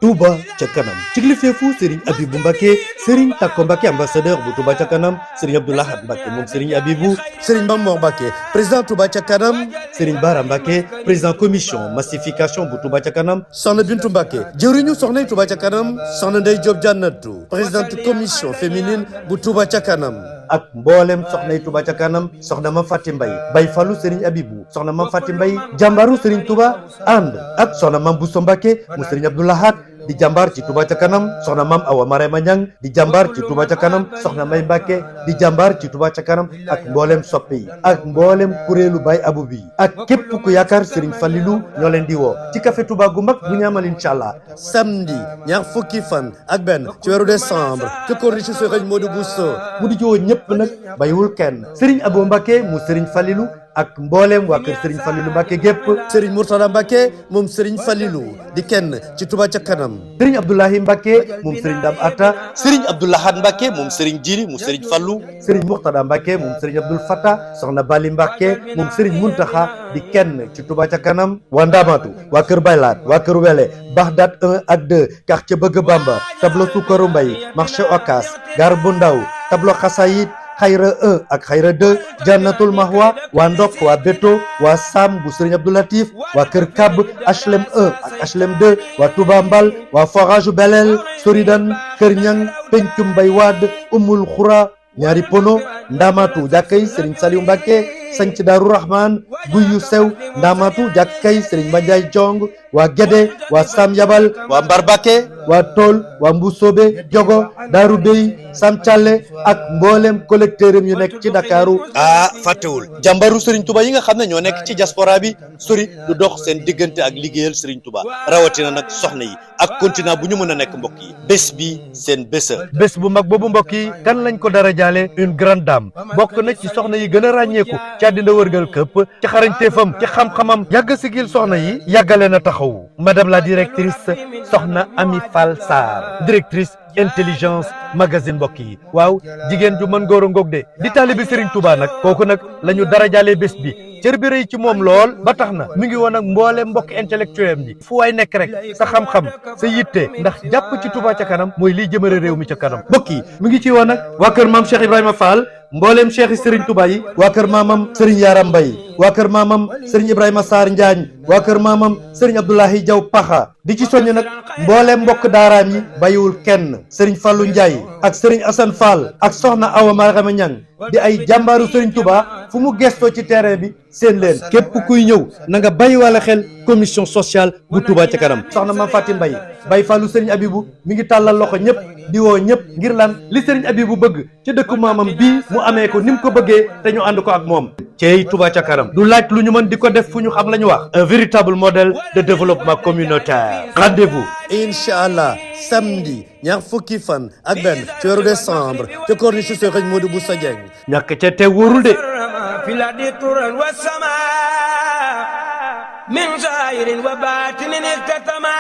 Touba ca kanam ci kilifteefu Serigne Abibou Mbacké Serigne Takko Mbacké ambassadeur bu Touba ca kanam Serigne Abdou Lahad Mbacké moom Serigne Abibou Serigne Mamor Mbacké président Touba ca kanam Serigne Bara Mbacké président commission massification bu Touba ca kanam Soxna Bintou Mbacké jëwriñu soxnay Touba ca kanam Soxna Ndeye Diop Diannatou présidente commission féminine bu Touba ca kanam ak mboolem soxnay Touba ca kanam soxna Mame Faty Mbaye Baye Fallou Serigne Abibou soxna Mame Faty Mbaye jàmbaaru Serigne Touba ànd ak soxna Mame Bousso Mbacké mu Serigne Abdou Lahad di jàmbaar ci Touba ca kanam soxna Mame Awa Marema Niang di jàmbaar ci Touba ca kanam soxna May Mbacké di jàmbaar ci Touba ca kanam ak mboolem soppe yi ak mboolem kuréelu Baye Abou bi ak képp ku yaakaar Serigne Fallilou ñoo leen di woo ci café Touba gu mag bu ñu amal inchallah samedi ñaar fukki fan ak benn ci weeru décembre ci corniche Serigne Modou Bousso mu di ci woo ñëpp nag bayiwul kenn Serigne Abou Mbacké mu Serigne Fallilou ak mboolem waa kër Serigne Fallilou Mbacké gépp Serigne Mourtada Mbacké moom Serigne Fallilou di kenn ci Touba ca kanam Serigne Abdoulahi Mbacké moom Serigne Dame Atta Serigne Abdou Lahad Mbacké moom Serigne Djili mu Serigne Fallou Serigne Mourtada Mbacké moom Serigne Abdoul Fattah soxna Bali Mbacké moom Serigne Mountakha di kenn ci Touba ca kanam waa Ndamatu waa kër Baylaat waa kër Wele Bagdad 1 ak 2 quartier Bëgg Bamba tableau Soukarou Mbaye marché Ocass gare bu ndaw tableau Xasayid Xayra 1 ak Xayra 2 Jannatul Mahwa waa Ndok waa Beto waa Sam bu Serigne Abdou Latif waa Kër Kab HLM 1 ak HLM 2 waa Touba Mbal waa Forage Belel Soridan Kër Ñang Pencum Bay Wad Umul Xura ñaari Pono Ndamatu jàkkay Serigne Saliou Mbacké sanc Daaru Rahman Guyu Sew Ndamatu jàkkay Serigne Mandiaye Jong waa Guédé waa Sam Yabal waa Mbarbaké waa Tool waa Mbusoobe Jogo Daaru Bey Sam Thialé ak mboolem collecteur yu nekk ci Dakaru fàttewul jàmbaru Serigne Touba yi nga xam ne ñoo nekk ci diaspora bi sori du dox seen diggante ak liggéeyal Serigne Touba rawatina nag soxna yi ak continent bu ñu mën a nekk mbokk yi bés bi seen bésa bés bu mag boobu mbokk yi kan lañ ko dara jaale une grande dame bokk na ci soxna yi gën a ràññeeku ci àddina wërgal këpp ci xarañteefam ci xam-xamam yàgg sigil soxna yi yàggale na taxaw madame la directrice soxna Ami Fall Sarr directrice intelligence magazine mbokk yi waaw jigéen ju mën góor a ngoog de di taalibi Serigne Touba nag kooku nag la ñu dara jaale bés bi cër bi rëy ci moom lool ba tax na mi ngi woon ak mboole mbokk intellectuel bi fu waay nekk rek sa xam-xam sa yitte ndax jàpp ci Touba ca kanam mooy liy jëmale réew mi ca kanam mbokk yi mi ngi ci woon ak waa kër maam Cheikh Ibrahima Fall mbooleem cheikh yi Serigne Touba yi waa kër maamam Serigne Yaram Mbaye waa kër maamam Serigne Ibrahima Sarr Njaañ waa kër maamam Serigne Abdoulahi Diaw Paxa di ci soññ nag mbooleem mbokk daaraam yi bayiwul kenn Serigne Fallou Ndiaye ak Serigne Assane Fall ak soxna Awa Marama Niang di ay jàmbaaru Serigne Touba fu mu gestoo ci terrain bi seen leen képp kuy ñëw na nga bàyyi wala xel commission sociale bu Touba ca kanam soxna Mame Faty Mbaye Baye Fallou Serigne Abibou mi ngi tàllal loxo ñëpp di woo ñëpp ngir lan li Serigne Abibou bëgg ci dëkku maamam bii mu amee ko ni mu ko bëggee te ñu ànd ko ak moom cey Touba ca kanam du laaj lu ñu mën di ko def fu ñu xam la ñu wax un véritable modèle de développement communautaire rendez-vous inchaallah samedi ñaar fukki fan ak benn ci weeru décembre ci corniche Serigne Modou Bousso Dieng ñàkk ca te wóorul de من ظاهر وباطن اختتما